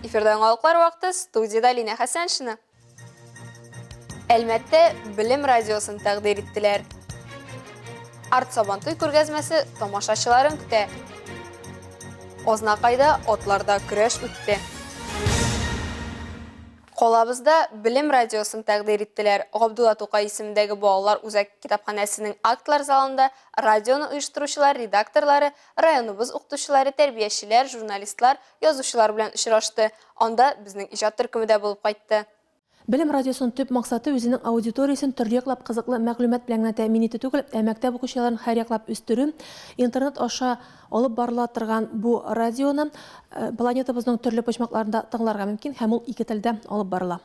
Эфирда яңалыклар вакыты, студиядә Линә Хәсәншина. Әлмәттә Белем радиосын тәкъдир иттеләр. Арт Сабантуй күргәзмәсе тамашачыларын көтә. Азнакайда атларда көрәш үтте. Калабызда Белем радиосын тәкъдир иттеләр. Габдулла Тукай исемендәге балалар үзәк китапханәсенең актлар залында радионы оештыручылар, редакторлары, районыбыз укытучылары, тәрбиячеләр, журналистлар, язучылар белән очрашты. Анда безнең иҗат төркеме дә булып кайтты. Белем радиосының төп максаты үзенең аудиториясен төрле яклап кызыклы мәгълүмат белән генә тәэмин итү түгел, ә мәктәп укучыларын һәрьяклап үстерү, интернет аша Алып барыла торган бу радионы планетабызның төрле почмакларында тыңларга мөмкин һәм ул ике телдә алып барыла.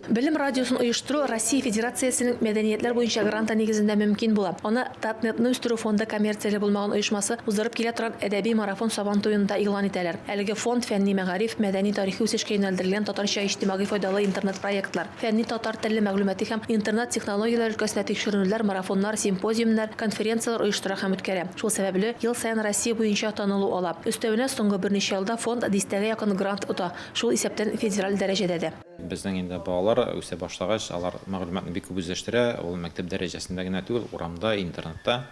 Белем радиосын оештыру Россия Федерациясенең мәдәниятләр буенча гранты нигезендә мөмкин була. Аны Татнетны үстерү фонды коммерцияле булмаган оешмасы уздырып килә торган әдәби марафон Сабан туенда игълан итәләр. Әлеге фонд фәнни-мәгариф, мәдәни-тарихи үсешкә юнәлдерелгән татарча иҗтимагый файдалы интернет-проектлар, Фәнни татар телле мәгълүмати һәм интернет технологияләр өлкәсендә тикшеренүләр, марафоннар, симпозиумнар, конференцияләр оештыра һәм үткәрә. Шул сәбәпле, ел саен Россия буенча танылу ала. Өстәвенә, соңгы берничә елда фонд дистәгә якын грант ота, шул исәптән федераль дәрәҗәдә дә. Безнең инде балалар үсә башлагач, алар мәгълүматны бик күп үзләштерә, ул мәктәп дәрәҗәсендә генә түгел, урамда, интернетта.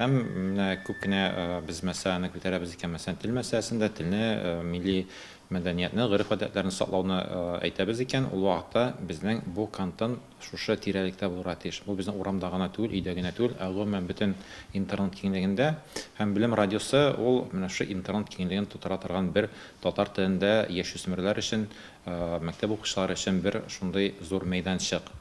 Һәм менә күп кенә без мәсьәләне күтәрәбез икән, мәсәлән, тел мәсьәләсендә, телне, милли Мәдәниятне, гореф-гадәтләрне саклауны әйтәбез икән, ул вакытта безнең бу контент шушы тирәлектә булырга тиеш. Бу безнең урамда гына түгел, өйдә генә түгел, ә гомумән бөтен интернет киңлегендә. Һәм Белем радиосы ул менә шушы интернет киңлеген тутыра торган бер татар телендә яшүсмерләр өчен, мәктәп укучылары өчен бер шундый зур мәйданчык.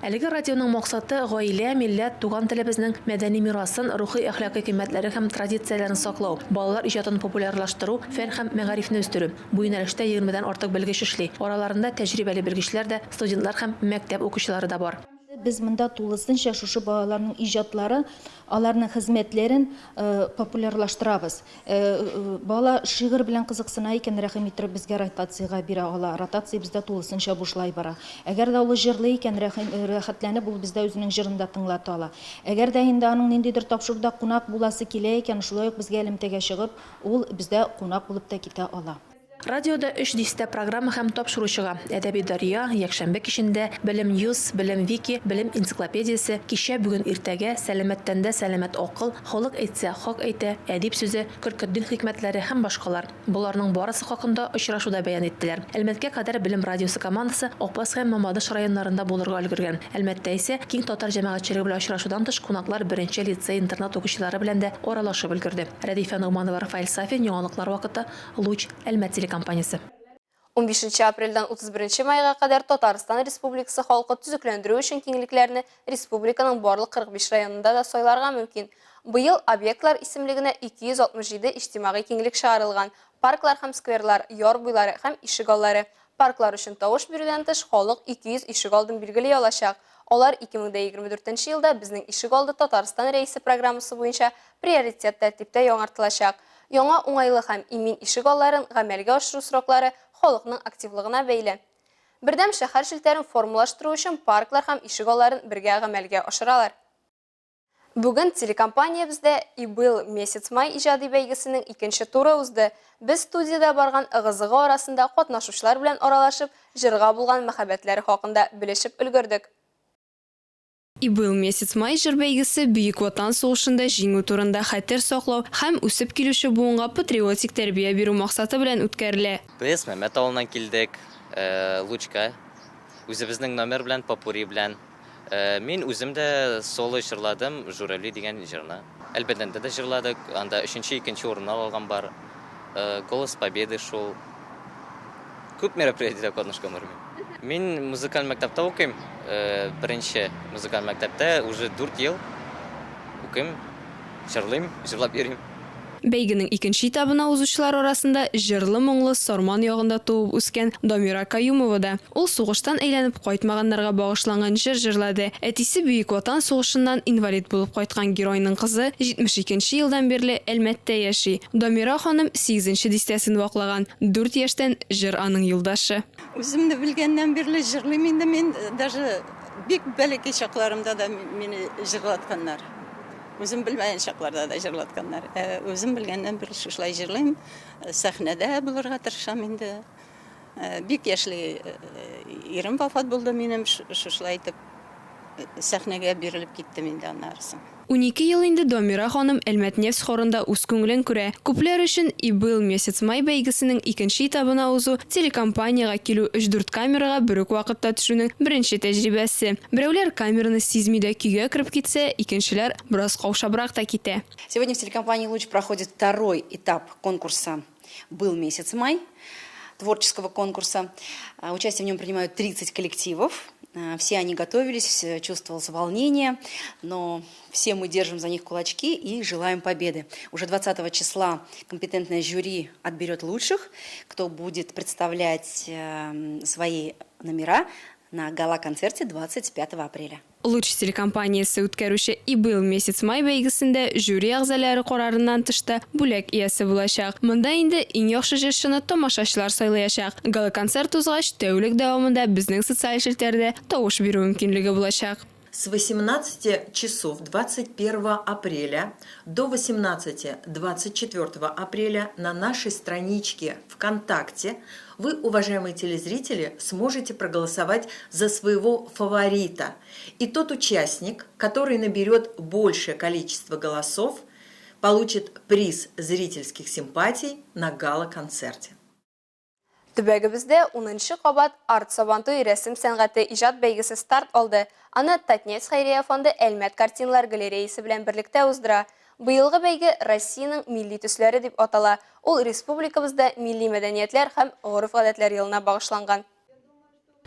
Әлеге радионың максаты, гаилә, милләт, туган телебезнең мәдәни мирасын, рухи-әхлакый кыйммәтләрен һәм традицияләрен саклау, балалар иҗатын популярлаштыру, фән һәм мәгарифне үстерү. Бу юнәлештә егермедән артык белгеч эшли. Араларында тәҗрибәле белгечләр дә, студентлар һәм мәктәп укучылары да бар. Без монда тулысынча шушы балаларның иҗатлары, аларның хезмәтләрен популярлаштырабыз. Бала шигырь белән кызыксына икән, рәхим иттереп безгә ротациягә бирә ала. Ротация бездә тулысынча бушлай бара. Әгәр дә ул җырлый икән, рәхим, рәхәтләнеп ул бездә үзенең җырын да тыңлата ала. Әгәр дә инде аның ниндидер тапшыруда кунак буласы килә икән, шулай ук безгә элемтәгә чыгып, ул бездә кунак булып та китә ала. Радиода өч дистә программа һәм тапшыру чыга, Әдәби дәрья, Якшәмбе кичендә, Белем ньюс, Белем вики, Белем энциклопедиясе, Кичә, бүген, иртәгә, Сәламәт тәндә сәламәт акыл, Халык әйтсә, хак әйтә, Әдип сүзе, Көркетдин хикмәтләре һәм башкалар. Боларның барысы хакында очрашуда бәян иттеләр. Әлмәткә кадәр Белем радиосы командасы Апас һәм Мамадыш районнарында булырга өлгергән. Әлмәттә исә киң татар җәмәгатьчелеге белән очрашудан тыш кунаклар беренче лицей-интернат укучылары белән дә аралашып өлгерде. Рәдифә Ногманова, Рафаэль Сафин, Яңалыклар вакыты, Луч, Әлмәт телекомпаниясе. Унбишенче апрельдән 31 майга кадәр Татарстан Республикасы халкы төзекләндерү өчен киңлекләрне республиканың барлык 45 районында да сайларга мөмкин. Быел объектлар исемлегенә 267 иҗтимагый киңлек чыгарылган, парклар һәм скверлар, яр буйлары һәм ишегаллары. Парклар өчен тавыш бирүдән тыш, халык 200 ишегалдын билгели алачак. Алар 2024 нче елда Безнең ишегалды Татарстан Рәисе программасы буенча приоритет тәртиптә яңартылачак. Яңа уңайлы һәм имин ишек алларын гамәлгә ашыру сроклары халыкның активлыгына бәйле. Бердәм шәһәр челтәрен формалаштыру өчен парклар һәм ишек алларын бергә гамәлгә ашыралар. Бүген телекомпаниябездә И был месяц май иҗади бәйгесенең икенче туры узды. Без студиядә барган ыгы-зыгы арасында катнашучылар белән аралашып, җырга булган мәхәббәтләре хакында белешеп өлгердек. И был месяц май җыр бәйгесе Бөек Ватан сугышында җиңү турында хәтер саклау һәм үсеп килүче буынга патриотик тәрбия бирү максаты белән үткәрелә. Без Мәмәт авылыннан килдек, Лучка. Үзебезнең номер белән, попурри белән. Мин үзем дә соло җырладым, Журавли дигән җырны. Әлбәттә дә җырладык, анда өченче, икенче урыннар алган бар. Голос Победы шул. Күп мероприятиедә катнашкан бар мин. Мин музыкаль мәктәптә укыйм. Беренче музыкаль мәктәптә уже дүрт ел укыйм, җырлыйм, җырлап йөрим. Бәйгенең икенче этабына узучылар арасында җырлы-моңлы Сарман ягында туып үскән Дамира Каюмова да. Ул сугыштан әйләнеп кайтмаганнарга багышланган җыр җырлады. Әтисе Бөек Ватан сугышыннан инвалид булып кайткан геройның кызы 72 нче елдан бирле Әлмәттә яши. Дамира ханым сигезенче дистәсен ваклаган, дүрт яшьтән җыр аның юлдашы. Үземне белгәннән бирле җырлыйм инде мин, даже бик бәләкәй чакларымда да мине җырлатканнар. Үзем белмәгән чакларда да җырлатканнар. Ә үзем белгәннән бирле шушылай җырлыйм. Сәхнәдә булырга тырышам инде. Бик яшьли ирем вафат булды минем, шушылай итеп сәхнәгә бирелеп киттем инде аннарысын. 12 ел инде Дамира ханым Әлмәтнефть хорында үз күңелен күрә. Күпләр өчен И был месяц май бәйгесенең икенче этабына узу, телекомпаниягә килү өч-дүрт камерага бер үк вакытта төшүнең беренче тәҗрибәсе. Берәүләр камераны сизми дә көйгә кереп китсә, икенчеләр бераз каушабрак та китә. Сегодня в телекомпании Луч проходит второй этап конкурса Был месяц май творческого конкурса. Участие в нем принимают 30 коллективов. Все они готовились, чувствовалось волнение, но все мы держим за них кулачки и желаем победы. Уже 20 числа компетентное жюри отберет лучших, кто будет представлять свои номера на гала-концерте 25 апреля. Луч телекомпаниясе үткәрүче И был месяц май бәйгесендә жюри әгъзалары карарыннан тыш та бүләк иясе булачак. Монда инде иң яхшы җырчыны тамашачылар сайлаячак. Гала-концерт узгач, тәүлек дәвамында безнең социаль челтәрдә тавыш бирү мөмкинлеге булачак. С 18 часов 21 апреля до 18.24 апреля на нашей страничке ВКонтакте вы, уважаемые телезрители, сможете проголосовать за своего фаворита. И тот участник, который наберет большее количество голосов, получит приз зрительских симпатий на гала-концерте. Төбәгебездә унынчы кабат Арт-Сабантуй рәсем сәнгате иҗат бәйгесе старт алды. Аны Татнефть хәйрия фонды Әлмәт картиналар галереясе белән берлектә уздыра. Быелгы бәйге Россиянең милли төсләре дип атала. Ул республикабызда милли мәдәниятләр һәм гореф-гадәтләр елына багышланган.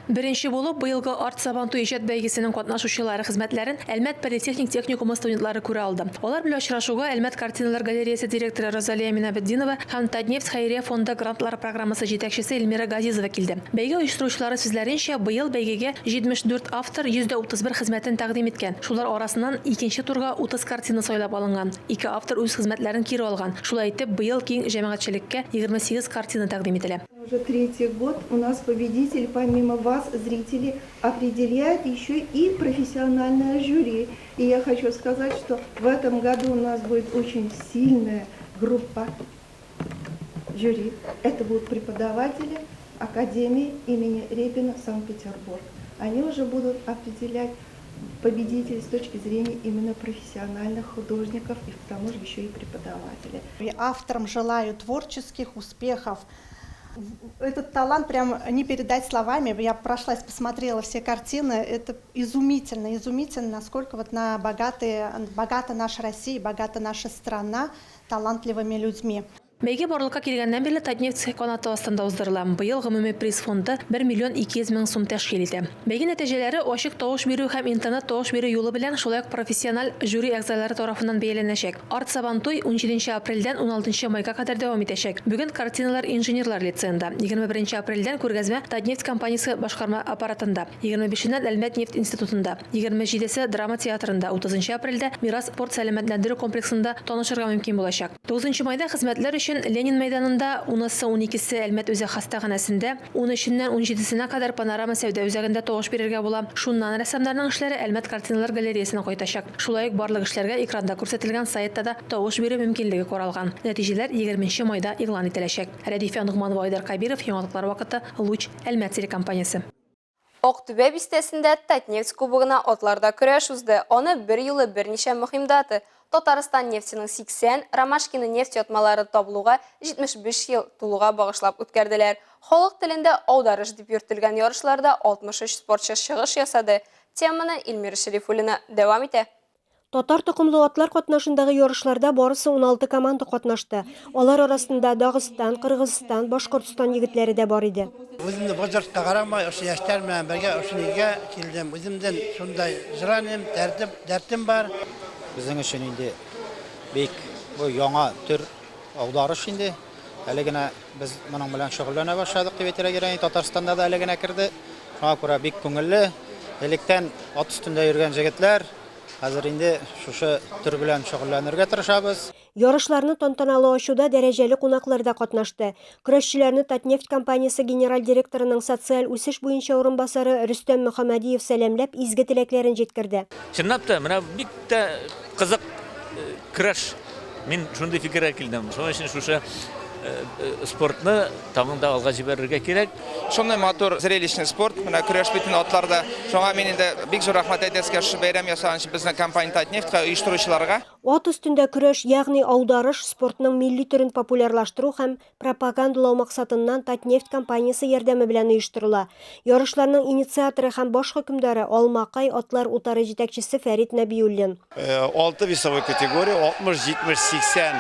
Беренче булып, быелгы Арт-Сабантуй иҗат бәйгесенең катнашучылары хезмәтләрен Әлмәт политехник техникумы студентлары күрә алды. Алар белән очрашуга Әлмәт картиналар галереясе директоры Розалия Минабетдинова һәм Татнефть хәйрия фонды грантлар программасы җитәкчесе Эльмира Газизова килде. Бәйге оештыручылары сүзләренчә, быел бәйгегә 74 автор 131 хезмәтен тәкъдим иткән. Шулар арасыннан икенче турга 30 картина сайлап алынган. Ике автор үз хезмәтләрен кире алган. Шулай итеп, быел киң җәмәгатьчелеккә 28 картина тәкъдим ителә. Уже третий год у нас победитель, помимо вас, зрители, определяет еще и профессиональное жюри. И я хочу сказать, что в этом году у нас будет очень сильная группа жюри. Это будут преподаватели Академии имени Репина Санкт-Петербург. Они уже будут определять победителей с точки зрения именно профессиональных художников и к тому же еще и преподавателей. Авторам желаю творческих успехов. Этот талант прям не передать словами. Я прошлась, посмотрела все картины. Это изумительно, изумительно, насколько вот на богатые, богата наша Россия, богата наша страна талантливыми людьми. Бәйге барлыкка килгәннән бирле Татнефть канаты астында уздырыла. Быел гомуми приз фонды 1 миллион 200 мең сум тәшкил итә. Бәйге нәтиҗәләре ачык тавыш бирү һәм интернет тавыш бирү юлы белән шулай ук профессиональ жюри әгъзалары тарафыннан бәяләнәчәк. Арт Сабантуй унҗиденче апрельдән уналтынчы майга кадәр дәвам итәчәк. Бүген картиналар инженерлар лицеенда, 21 апрельдән күргәзмә Татнефть компаниясе башкарма аппаратында, 25-еннән Әлмәт нефть институтында, 27-се драма театрында, утызынчы апрельдә Мирас спорт-сәламәтләндерү комплексында танышырга мөмкин булачак. Тугызынчы майда хезмәтләр өчен Ленин мәйданында, унысы, уникесе Әлмәт үзәк хастаханәсендә, Унөченнән унҗидесенә кадәр Панорама сәүдә үзәгендә тавыш бирергә була. Шуннан рәссамнарның эшләре Әлмәт картиналар галереясенә кайтачак. Шулай ук барлык эшләргә экранда күрсәтелгән сайтта да тавыш бирү мөмкинлеге каралган. Нәтиҗәләр егерменче майда игълан ителәчәк. Рәдифә Ногманова, Айдар Кәбиров, Яңалыклар вакыты, Луч, Әлмәт телекомпаниясе. Актүбә бистәсендә Татнефть кубогына атларда көрәш узды. Аны берьюлы берничә мөһим дата, Татарстан нефтенең 80, Ромашкино нефть ятмалары табылуга 75 ел тулуга багышлап үткәрделәр. Халык телендә аударыш дип йөртелгән ярышларда 63 спортчы чыгыш ясады. Теманы Эльмира Шәрифуллина дәвам итә. Татар токымлы атлар катнашындагы ярышларда барысы 16 команда катнашты. Алар арасында Дагыстан, Кыргызстан, Башкортстан егетләре дә бар иде. Үземнең возрастка карамай, ошо яшьләр белән бергә ошо нигә килдем. Үземнең шундай желанием, дәртем, дәртем бар. Безнең өчен инде бик бу яңа төр аударыш инде. Әле генә без моның белән шөгыльләнә башладык дип әйтергә кирәк. Татарстанда да әле генә керде. Шуңа күрә бик күңелле. Электән ат өстендә йөргән җегетләр, Хәзер инде шушы төр белән шөгыльләнергә тырышабыз. Ярышларны тантаналы ачуда дәрәҗәле кунаклар да катнашты. Көрәшчеләрне Татнефть компаниясе генераль директорының социаль үсеш буенча урынбасары Рөстәм Мөхәммәдиев сәламләп, изге теләкләрен җиткерде. Чынлап та, менә бик тә кызык көрәш. Мин шундый фикергә килдем. Шуның өчен шушы спортны тагын да алга җибәрергә кирәк. Шундый матур зрелищный спорт, менә көрәш бит инде атларда. Шуңа мин инде бик зур рәхмәт әйтәсе килә шушы бәйрәм ясаган өчен безнең компания Татнефтька, оештыручыларга. Ат өстендә көрәш, ягъни аударыш, спортның милли төрен популярлаштыру һәм пропагандалау максатыннан Татнефть компаниясе ярдәме белән оештырыла. Ярышларның инициаторы һәм баш хөкемдары, Алмакай атлар утары җитәкчесе Фәрит Нәбиуллин. Алты весовой категория, 60, 70, 80,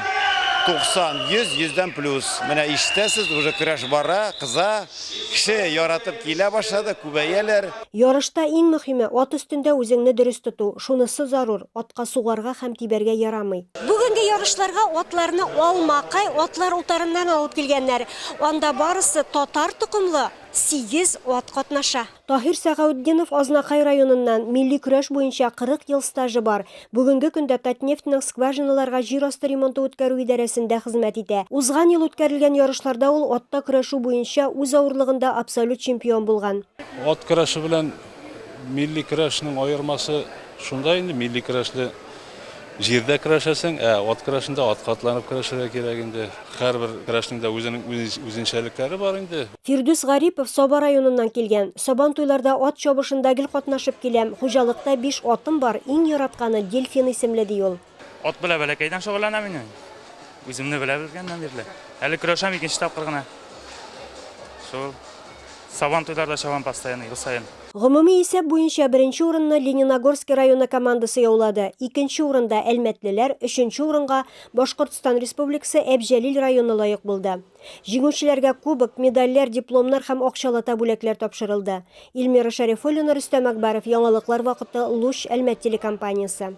90, 100, 100 дән плюс. Менә ишетәсез, уже көрәш бара, кыза. Кеше яратып килә башлады, күбәяләр. Ярышта иң мөһиме, ат өстендә үзеңне дөрес тоту. Шунысы зарур, атка сугарга һәм тибәргә ярамый. Бүгенге ярышларга атларны Алмакай атлар утарыннан алып килгәннәр. Анда барысы татар токымлы сигез ат катнаша. Таһир Сәгаутдинов Азнакай районыннан, милли көрәш буенча 40 ел стажы бар. Бүгенге көндә Татнефть нең скважиналарга җир асты ремонты үткәрү идарәсендә хезмәт итә. Узган ел үткәрелгән ярышларда ул атта көрәшү буенча үз авырлыгында абсолют чемпион булган. Ат көрәше белән милли көрәшнең аермасы шунда инде, милли көрәшле җирдә көрәшәсең, ә ат көрәшендә атка атланып көрәшергә кирәк инде. Һәрбер көрәшнең дә үзенең үзенчәлекләре бар инде. Фирдүс Гарипов Саба районыннан килгән. Сабантуйларда ат чабышында гел катнашып киләм. Хуҗалыкта биш атым бар, иң яратканы Дельфин исемле, ди ул. Ат белән бәләкәйдән шөгыльләнәм инде. Үземне белә белгәннән бирле. Әле көрәшәм икенче тапкыр гына. Шул. Сабантуйларда чабам постоянно, ел саен. Гомуми исәп буенча беренче урынны Лениногорски районы командасы яулады, икенче урында, әлмәтлеләр, өченче урынга Башкортстан Республикасы Әбҗәлил районы лаек булды. Җиңүчеләргә кубок, медальләр, дипломнар һәм акчалата бүләкләр тапшырылды. Эльмира Шәрифуллина, Рөстәм Әкбәров, Яңалыклар вакыты, Луч, Әлмәт телекомпаниясе.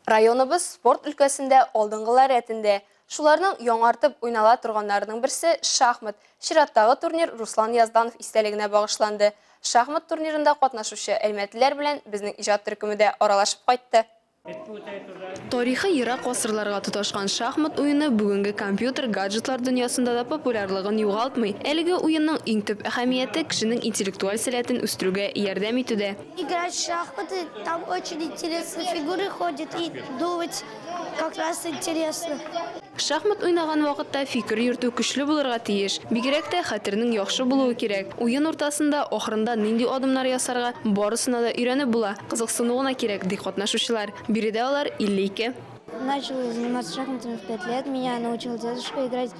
Районыбыз спорт өлкәсендә алдынгылар рәтендә. Шуларның яңартып уйнала торганнарының берсе, шахмат. Чираттагы турнир Руслан Язданов истәлегенә багышланды. Шахмат турнирында катнашучы әлмәтлеләр белән безнең иҗат төркеме дә аралашып кайтты. Тарихы ерак гасырларга тоташкан шахмат уены бүгенге компьютер, гаджетлар дөньясында да популярлыгын югалтмый. Әлеге уенның иң төп әһәмияте, кешенең интеллектуаль сәләтен үстерүгә ярдәм итүдә. Играть в шахматы, там очень интересные фигуры ходят и думать как раз интересно. Шахмат уйнаган вакытта фикер йөртү көчле булырга тиеш. Бигрәк тә хәтернең яхшы булуы кирәк. Уен уртасында, ахырында нинди адымнар ясарга, барысына да өйрәнеп була. Кызыксыну гына кирәк, ди катнашучылар. Биредә алар 52. Начал заниматься шахматами в 5 лет, меня научил дедушка играть.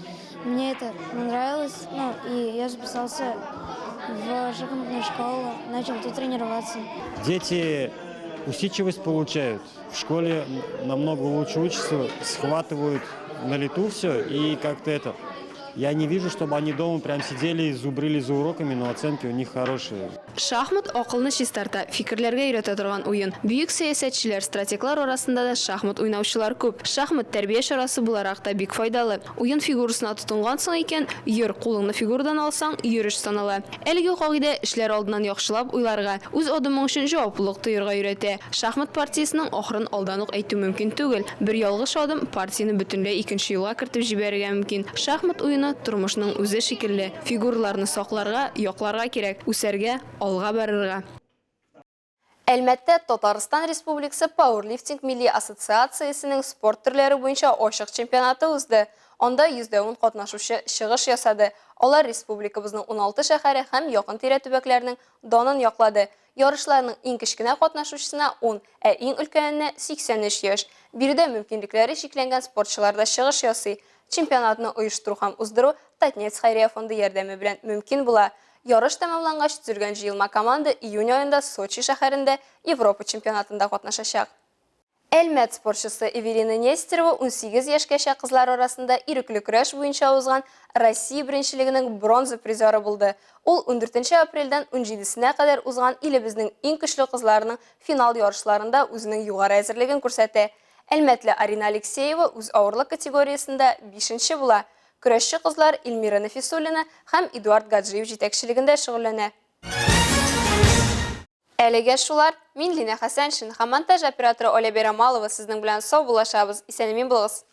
Мне это понравилось, ну и я записался в шахматную школу, начал тут тренироваться. Дети усидчивость получают, в школе намного лучше учатся, схватывают на лету все и как-то это. Я не вижу, чтобы они дома прям сидели и зубрили за уроками, но оценки у них хорошие. Шахмат акылны чистарта, фикерләргә өйрәтә торган уен. Бөек сәясәтчеләр, стратеглар арасында да шахмат уйнаучылар күп. Шахмат тәрбия чарасы буларак та бик файдалы. Уен фигурасына тотынгансың икән, йөр, кулыңны фигурадан алсаң, йөреш санала. Әлеге кагыйдә эшләр алдыннан яхшылап уйларга, үз адымың өчен җаваплылык тоерга өйрәтә. Шахмат партиясенең ахырын алдан ук әйтү мөмкин түгел. Бер ялгыш адым партияне бөтенләй икенче юлга кертеп җибәрергә мөмкин. Шахмат уены, тормышның үзе шикелле, фигураларны сакларга, якларга кирәк, үсәргә, алга барырга. Әлмәттә Татарстан Республикасы пауэрлифтинг милли ассоциациясенең спорт төрләре буенча ачык чемпионаты узды. Анда 110 катнашучы чыгыш ясады. Алар республикабызның 16 шәһәре һәм якын-тирә төбәкләренең данын яклады. Ярышларның иң кечкенә катнашучысына 10, ә иң өлкәненә 83 яшь. Биредә мөмкинлекләре чикләнгән спортчылар да чыгыш ясый. Чемпионатны оештыру һәм уздыру Татнефть хәйрия фонды ярдәме белән мөмкин була. Ярыш тәмамлангач төзелгән җыелма команда июнь аенда Сочи шәһәрендә Европа чемпионатында катнашачак. Әлмәт спортчысы Эвелина Нестерова 18 яшькәчә кызлар арасында ирекле көрәш буенча узган Россия беренчелегенең бронза призеры булды. Ул ундүртенче апрельдән унҗидесенә кадәр узган илебезнең иң көчле кызларының финал ярышларында үзенең югары әзерлеген күрсәтә. Әлмәтле Арина Алексеева үз авырлык категориясендә бишенче була. Көрәшче кызлар Эльмира Нәфисуллина һәм Эдуард Гаджиев җитәкчелегендә шөгыльләнә. Әлегә шулар. Мин Линә Хәсәншин һәм монтаж операторы Оля Бәйрамалова сезнең белән саубуллашабыз. Исән-имин булыгыз!